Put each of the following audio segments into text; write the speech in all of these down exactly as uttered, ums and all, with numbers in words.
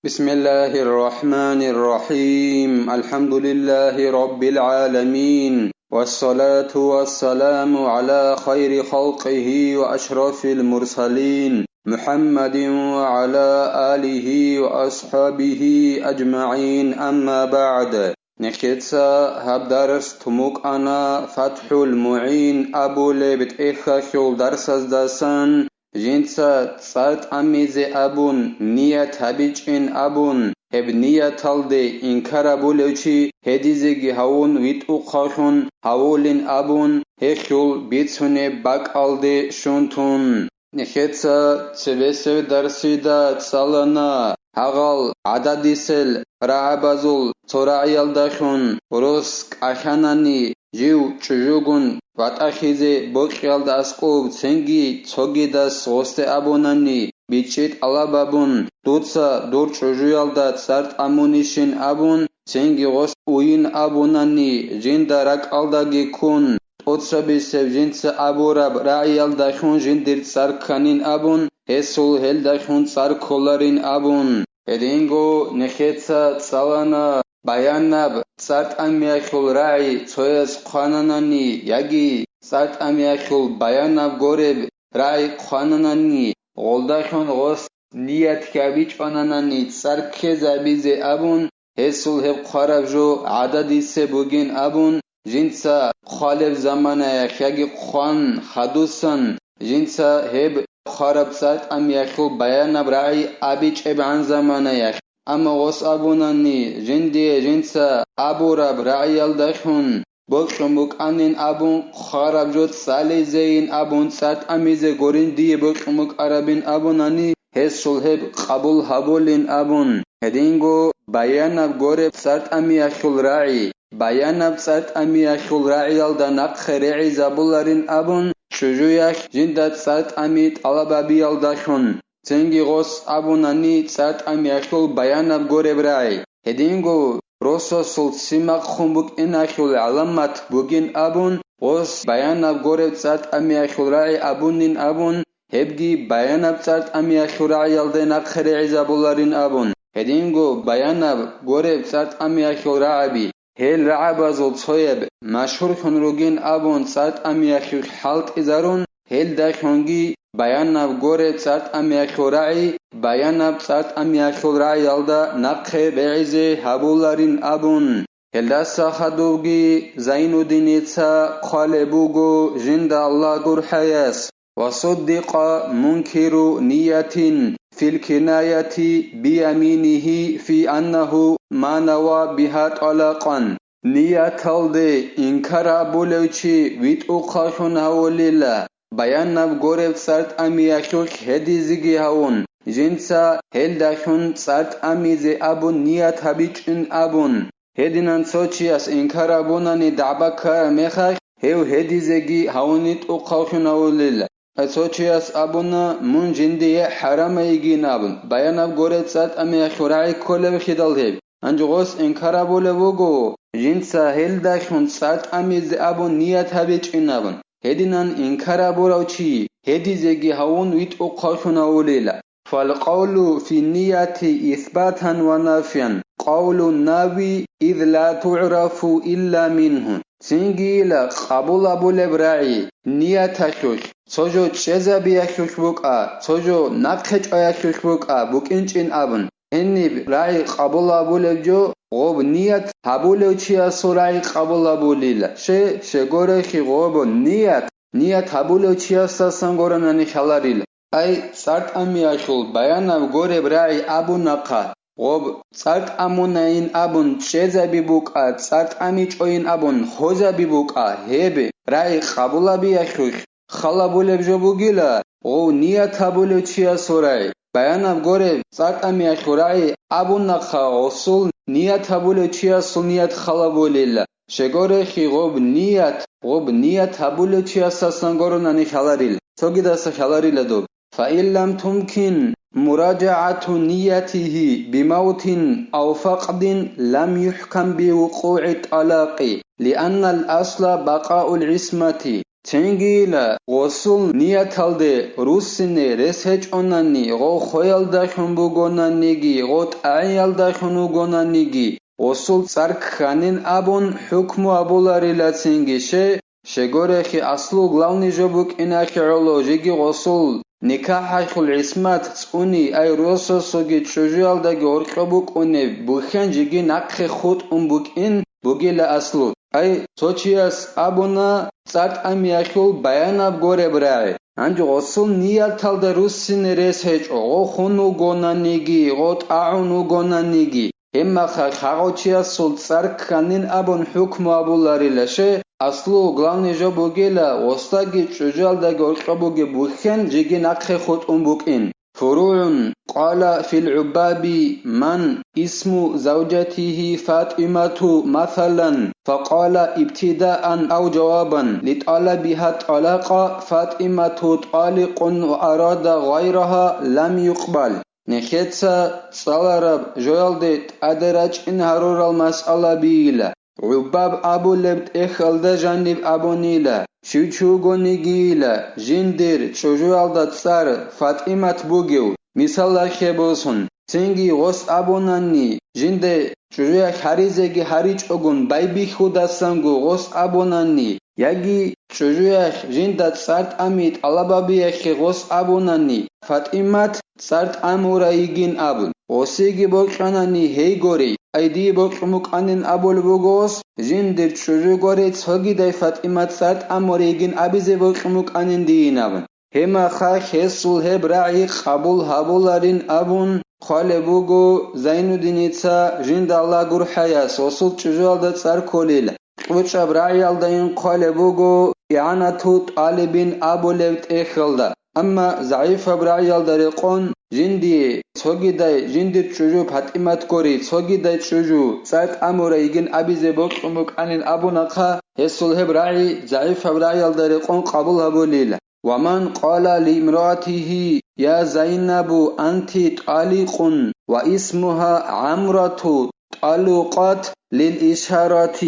بسم الله الرحمن الرحيم. الحمد لله رب العالمين. والصلاة والسلام على خير خلقه وأشرف المرسلين محمد وعلى آله وأصحابه أجمعين. أما بعد. Нехеца гьаб дарс тумукъана ФатхӀул МугӀин абулеб тӀехьалъул дарсаздасан, жинца цӀар тӀамизе абун ният гьабичӀин абун, гьеб нияталде инкар абулев чи гьедизеги гьавун витӀухъавлъун гьавулин абун, гьелъул бицунеб бакӀалде щун тун. Нехеца цебесев дарсида цӀалана гьагъал гӀададисел рагӀабазул цо рагӀиялдалъун рос кӀалъанани, жив чӀужугун ватӀахизе бокьиялда аскӀов цинги цогидас гъосде абунани, бичӀчӀи тӀалаб абун, дуца дур чӀужуялда цӀар тӀамунищин абун, цинги гъос уйин абунани, жинда ракӀалдаги ккун, тӀоцабисеб жинца абураб рагӀиялдалъун жиндир цӀар кканин абун, гьесул гьелдалъун цӀар кколарин абун. Гьединго нехеца цӀалана баянаб цӀар тӀамиялъул рагӀи цояс хъвананани яги цӀар тӀамиялъул баянаб гореб рагӀи хъвананани, гъолдалъун гъос ният хьабичӀонанани цӀар ккезабизе абун, гьесул гьеб хъвараб жо гӀададисе бугин абун, жинца хъвалеб заманаялъ яги хъван хадусан, жинца гьеб хъвараб цӀар тӀамиялъул баянаб рагӀи абичӀебгӀан заманаялъ. Амма гъос абунани, жиндие жинца абураб рагӀиялдалъун бокьун букӀанин абун, хъвараб жо цӀализейин абун, цӀар тӀамизе гурин дие бокьун букӀарабин абунани, гьесул гьеб къабул гьабулин абун. Гьединго баянаб гореб цӀар тӀамиялъул рагӀи, баянаб цӀар тӀамиялъул рагӀиялда нахъе регӀизабуларин абун, чӀужуялъ жинда цӀар тӀами тӀалаб гьабиялдалъун. Цинги гъос абунани цӀар тӀамиялъул баянаб гореб рагӀи. Гьединго росасул цци махъун букӀиналъул гӀаламат бугин абун, гъос баянаб гореб цӀар тӀамиялъул рагӀи абунин абун, гьебги баянаб цӀар тӀамиялъул рагӀиялде нахъе регӀизабуларин абун. Гьединго баянаб гореб цӀар тӀамиялъул рагӀаби, гьел рагӀабазул цояб машгьурлъун ругин абун цӀар тӀамиялъулъ хӀалтӀизарун, гьелдалъунги баянаб гореб цӀар тӀамиялъул рагӀи баянаб цӀар тӀамиялъул рагӀиялда нахъе регӀизе гьабуларин абун. Гьелдаса хадубги Зайнуддиница хъвалеб буго жинда Аллагь гурхӀаяс: «وصدق منكر نية في الكناية بيمينه في أنه ما نوى بها طلاقا». Нияталде инкар абулев чи витӀухъавлъун гьавулила, баянаб гореб цӀар тӀамиялъулъ гьедизеги гьавун, жинца гьелдалъун цӀар тӀамизе абун ният гьабичӀин абун. Гьединан цо чияс инкар абунани дагӀба ккараб мехалъ, гьев гьедизеги гьавун витӀухъавлъун гьавулила. Цо чияс абуна, мун жиндие хӀарамай йигин абун, баянаб гореб цӀар тӀамиялъул рагӀи кколеб хидал гьеб. Гьанже гъос инкар абулеб буго, жинца гьелдалъун цӀар тӀамизе абун ният гьабичӀин абун. Гьединан инкар абурав чи гьедизеги гьавун витӀухъавлъун гьавулила. فالقول في النية إثباتا ونفيا قول الناوي إذ لا تعرف إلا منه. Цингийила къабул абулеб рагӀи нияталъулъ, цо жо чӀезабиялъулъ букӀа, цо жо нахъе чӀваялъулъ букӀа, букӀинчӀин абун. Гьениб рагӀи къабул абулеб жо, гъоб ният гьабулев чиясул рагӀи къабул абулила. Ще, щегорехи гъоб ният, ният гьабулев чиясдасан горанани лъаларила. Ай, цӀар тӀамиялъул баянаб гореб рагӀи абунахъа, гъоб цӀар тӀамунайин абун чӀезаби букӀа, цӀар тӀамичӀойин абун хозаби букӀа, гьеб рагӀи къабулабиялъулъ халабулеб жо бугила, гъов ният гьабулев чиясул рагӀи. Баянаб гореб цӀар тӀамиялъул рагӀи абунахъа, гъосул ният гьабулев чиясул ният халабулила. Щегорехи гъоб ният, гъоб ният гьабулев чиясдасан горанани лъаларил, цогидаса лъаларила доб. فإن لم تمكن مراجعة نيته بموت أو فقد لم يحكم بوقوع الطلاق، لأن الأصل بقاء العصمة. Цингийила, гъосул нияталде руссине рес гьечӀонани, гъо хвеялдахун бугонаниги, гъо тӀагӀиялдахун вугонаниги, гъосул цӀар кканин абун хӀукму абуларила цинги. Ще, щегорехи аслу главный жо букӀинахи гӀоло, жеги гъосул никахӀалъул гӀисмат цӀуни, ай росасоги чӀужуялдаги гьоркьоб букӀунеб бухьен жеги нахъе хутӀун букӀин бугила аслу. Ай, цо чияс абуна, цӀар тӀамиялъул баянаб гореб рагӀи. Гьанже гъосул нияталда руссине рес гьечӀо, гъо хун вугонаниги, гъо тӀагӀун вугонаниги. Гьебмаха хагъав чиясул цӀар кканин абун хӀукму абуларила, ще, аслу главный жо бугила, гъосдаги чӀужуялдаги гьоркьоб бугеб бухьен жеги нахъе хутӀун букӀин. فروع. قال في العباب: من اسم زوجته فاطمة مثلا، فقال ابتداء أو جوابا لطلبها الطلاق: فاطمة طالق وأراد غيرها لم يقبل. Нехеца цӀалараб жоялде тӀаде рачӀин гьарурал масъалабийила. ГӀубаб абулеб тӀехьалда жаниб абунила, щив чи вугонигийила, жиндир чӀужуялда цӀар ФатӀимат бугев, мисалалъе босун, цинги гъос абунани, жинда чӀужуялъ гьаризеги гьаричӀогун байбихьудасанго гъос абунани, яги чӀужуялъ жинда цӀар тӀами тӀалабабиялъе гъос абунани, ФатӀимат цӀар тӀамурай йигин абун, гъосиеги бокьанани гьей гори, ай дие бокьун букӀанин абулеб буго гъос, жиндир чӀужу гори цогидай ФатӀимат цӀар тӀамурай йигин абизе бокьун букӀанин дийин абун. Гьебмаха гьесул гьеб рагӀи къабул гьабуларин абун хъвалеб буго Зайнуддиница, жинда Аллагь гурхӀаяс, гъосул чӀужуялда цӀар кколел. КьучӀаб рагӀиялдайин хъвалеб буго ИгӀанату ТӀалибин абулеб тӀехьалда. Амма загӀипаб рагӀиялда рекъон, жиндие цогидай жиндир чӀужу ФатӀимат гори, цогидай чӀужу цӀар тӀамурай йигин абизе бокьун букӀанин абунахъа, гьесул гьеб рагӀи загӀипаб рагӀиялда рекъон къабул гьабулила. ومن قال لامرأته: يا زينب أنت طالق، واسمها عمرة طلقت للإشارة.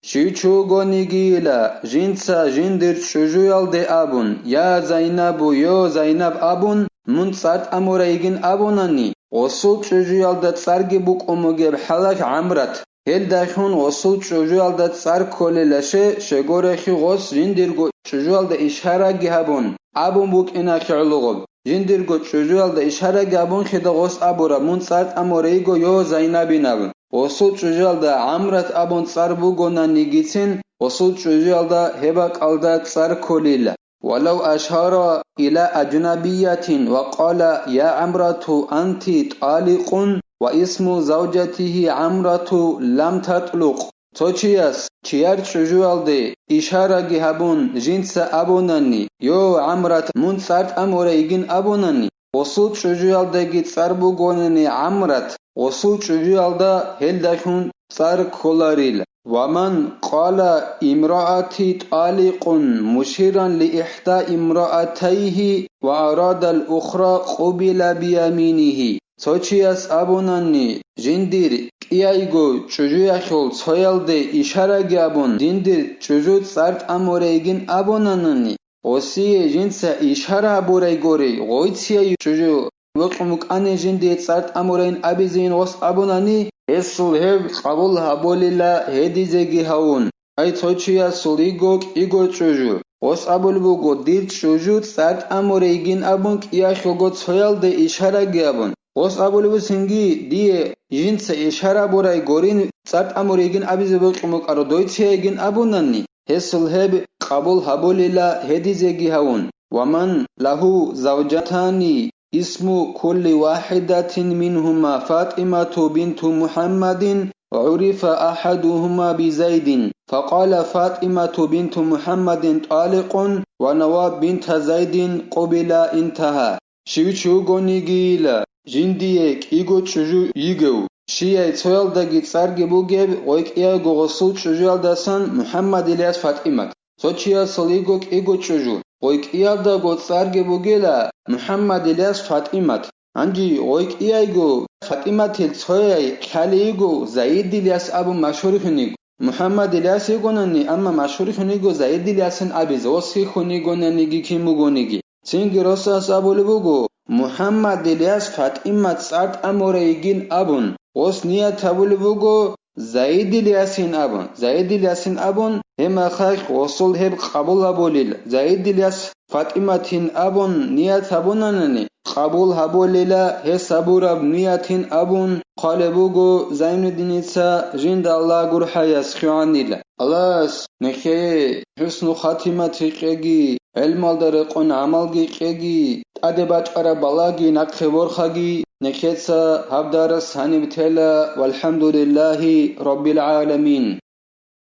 Щив чи вугонигийила, жинца жиндир чӀужуялде абун, я Зайнабу, йо Зайнаб абун, мун цӀар тӀамурай йигин абунани, гъосул чӀужуялда цӀарги букӀун бугеб хӀалалъ ГӀамрат. Гьелдалъун гъосул чӀужуялда цӀар кколелаше, щегорехи гъос жиндирго чӀужуялда ишараги гьабун, абун букӀинахъе гӀоло гъоб. Жиндирго чӀужуялда ишараги гьабунхида гъос абураб, мун цӀар тӀамурай йиго, йо Зайнабин абун. Гъосул чӀужуялда ГӀамрат абун цӀар бугонанигицин, гъосул чӀужуялда гьеб бакӀалда цӀар кколила. ولو أشار إلى أجنبية وقال: يا عمرة أنت طالق، واسم زوجته عمرة لم تطلق. Цо чияс чияр чӀужуялде ишараги гьабун жинца абунани, йо, ГӀамрат, мун цӀар тӀамурай йигин абунани, гъосул чӀужуялдаги цӀар бугонани ГӀамрат, гъосул чӀужуялда гьелдалъун цӀар кколарил. ومن قال لامرأته طالق مشيرا لإحدى امرأتيه وأراد الأخرى قبل بيمينه. Цо чияс абунани, жиндир кӀияйго чӀужуялъул цоялде ишараги абун, жиндир чӀужу цӀар тӀамурай йигин абунанани, гъосие жинца ишара гьабурай гори, гъойцияй чӀужу бокьун букӀанин жиндие цӀар тӀамурайин абизейин гъос абунани, гьесул гьеб къабул гьабулила гьедизеги гьавун. Ай цо чиясул йиго кӀиго чӀужу, гъос абулеб буго, дир чӀужу цӀар тӀамурай йигин абун кӀияхього цоялде ишараги абун. Гъос абулеб буцинги, дие жинца ишара гьабурай горин цӀар тӀамурай йигин абизе бокьун букӀаро, дойцияй йигин абунани, гьесул гьеб къабул гьабулила гьедизеги гьавун. ومن له زوجتان اسم كل واحدة منهما فاطمة بنت محمد عرف أحدهما بزيد، فقال فاطمة بنت محمد طالق ونوى بنت زيد قبل، انتهى. Щив чи вугонигийила, жиндие кӀиго чӀужу йигев, щияй цоялдаги цӀарги бугеб, гъой кӀияйго гъосул чӀужуялдасан МухӀаммад, Ильяс, ФатӀимат. Цо чиясул йиго кӀиго чӀужу, гъой кӀиялдаго цӀарги бугила МухӀаммад, Ильяс, ФатӀимат. Гьанже гъой кӀияйго ФатӀиматил цояй лъалей йиго Заид, Ильяс абун машгьурхьун йиго. МухӀаммад Ильяс йигонани, амма машгьурлъун йиго Заид Ильясин абизе, ос хьихьун йигонаниги кин бугониги. Цинги росас абулеб буго, МухӀаммад Ильяс ФатӀимат цӀар тӀамурай йигин абун, ос ният гьабулеб буго Заид Ильясин абун, Заид Ильясин абун, гьеб мехалъ осул гьеб къабул гьабулел, Заид Ильяс ФатӀиматин абун ният гьабунанани, къабул гьабулела гьес гьабураб ниятин абун хъвалеб буго Зайнуддиница жинда Аллагь гурхӀаяс хъванила. Аллагьас нехее хӀусну хатимат гьикъеги, гӀелмалда рекъон гӀамалги кьеги, тӀаде бачӀараб балагьги нахъе борхаги, нехеца гьаб дарас гьаниб тела, валхӀамдулиллагьи раббил гӀаламин.